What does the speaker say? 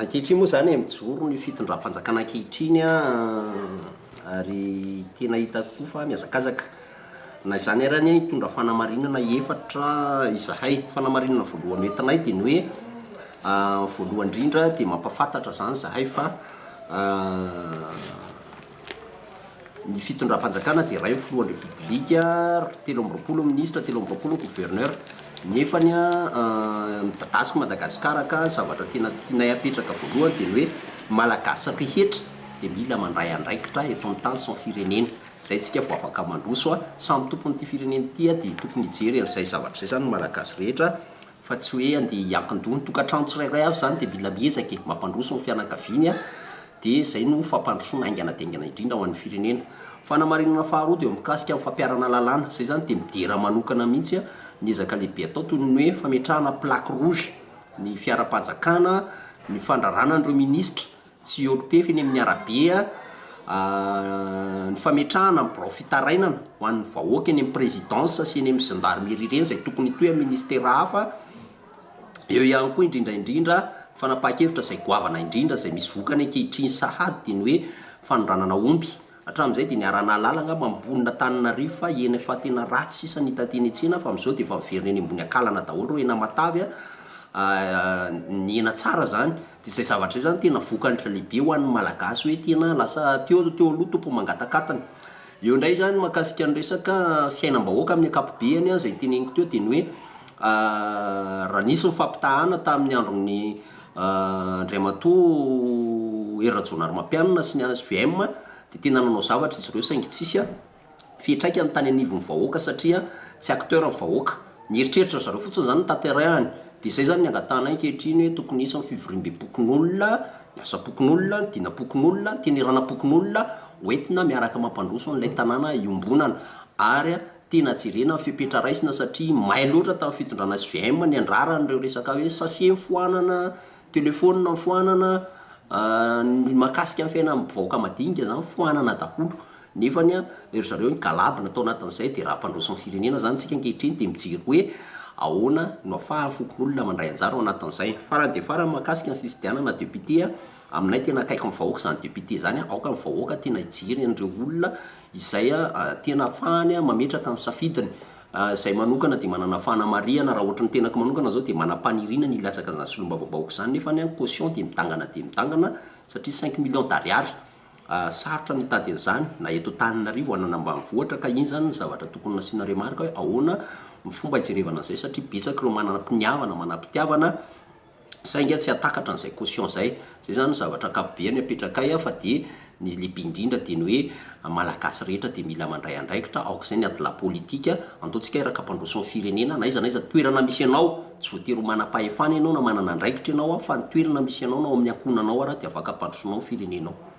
Ankehitriny moa izany e, mijoro ny fitondram-panjakana ankehitriny ary tena hita tokoa fa mihazakazaka. Na izany ary anie hitondra fanamarinana efatra izahay. Fanamarinana voalohany hoentinay dia ny hoe voalohany indrindra dia mampahafantatra izany izahay fa ny fitondram-panjakana dia iray ny filohan'ny Repoblika, 23 ny minisitra, 23 ny gouverneur. Nefany midadasika Madagasikara ka ny zavatra tena tianay hapetraka voalohany dia ny hoe Malagasy rehetra dia mila mandray andraikitra eto amin'ny tany sy ny firenena. Zay tsika vao afaka mandroso a! Samy tompon'ity firenena ity a dia tokony hijery an'izay zavatra izay zany ny Malagasy rehetra fa tsy hoe andeha hiankin-doha. Ny tokantrano tsirairay avy zany dia mila miezaka e! Mampandroso ny fianakaviany a! Dia izay no fampandrosoana haingana dia haingana indrindra ho an'ny firenena. Fanamarinana faharoa dia mikasika ny fampiharana lalàna. Izay zany dia midera manokana mihitsy ny ezaka lehibe atao toy ny hoe fametrahana plaque rouge ny fiaram-panjakana, ny fandrarana an'ireo minisitra Tsy hihorim-pefy eny amin'ny arabe ny fametrahana ny birao fitarainana ho an'ny vahoaka eny amin'ny présidence sy eny amin'ny gendarmerie ireny izay tokony hitohy amin'ny ministera hafa. Eo ihany koa indrindra indrindra ny fanapahan-kevitra izay goavana indrindra izay misy vokany ankehitriny sahady dia ny hoe fanondranana omby. Hatramin'izay dia niara-nahalala angamba ny mponina Antananarivo fa hena efa tena ratsy sisa ny hita teny an-tsena fa amin'izao dia efa miverina eny ambony akalana daholo ireo hena matavy a, ny hena tsara izany. Dia izay zavatra izay izany tena vokany lehibe ho an'ny Malagasy hoe tena lasa teo teo aloha tompony mangatakatana. Eo indray izany mahakasika ny resaka fiainam-bahoaka amin'ny ankapobeny izay teneniko teo dia ny hoe raha nisy ny fampitahana tamin'ny andron'ny Andriamatoa Hery Rajaonarimampianina sy ny hvm dia tena nanao zavatra izy ireo saingy tsisy fiantraikany tany anivon'ny vahoaka satria tsy acteur ny vahoaka. Ny eritreritra ry zareo fotsiny izany no tanterahiny. Dia izay izany ny angatahanay ankehitriny hoe tokony hisy ny fivoriambem-pokonolona, ny asam-pokonolona, ny dinam-pokonolona, ny teneranam-pokonolona hoentina miaraka mampandroso an'ilay tanàna iombonana ary Tena jerena ny fepetra raisina satria may loatra tamin'ny fitondrana hvm ny andrarany ireo resaka hoe sachet mifoanana, telephone mifoanana, ny mahakasika ny fiainan'ny vahoaka madinika zany foanana daholo nefany an ry zareo nigalabona tao anatin'izay dia raha hampandroso ny firenena zany tsika ankehitriny dia mijery hoe ahoana no afahan'ny fokonolona mandray anjara ao anatin'izay. Farany dia farany mahakasika ny fifidianana député aminay tena akaiky ny vahoaka izany député izany aoka ny vahoaka tena hijery an'ireo olona izay tena afahany mametraka ny safidiny. Izay manokana dia manana fanamarihana, raha ohatry ny tenako manokana izao dia manam-paniriana ny hilatsaka an'izany solombavambahoaka izany nefa ny caution dia midangana dia midangana satria cinq millions d'ariary. Sarotra ny hitady an'izany na eto Antananarivo na any ambanivohitra ka iny izany ny zavatra tokony nasiana remarque hoe ahoana ny fomba hijerevana an'izay satria betsaka ireo manam-piniavana, manam-pitiavana saingy tsy hahatakatra an'izay caution izay. Izay izany no zavatra ankapobeny apetrakay fa dia ny lehibe indrindra dia ny hoe Malagasy rehetra dia mila mandray andraikitra, aoka izay ny adilahy politika, antaontsika iraka hampandroso ny firenena na aiza na aiza toerana misy anao, tsy voatery ho manam-pahefana ianao na manana andraikitra ianao fa ny toerana misy anao na ao amin'ny ankohonanao ara dia afaka ampandrosoanao ny firenenao.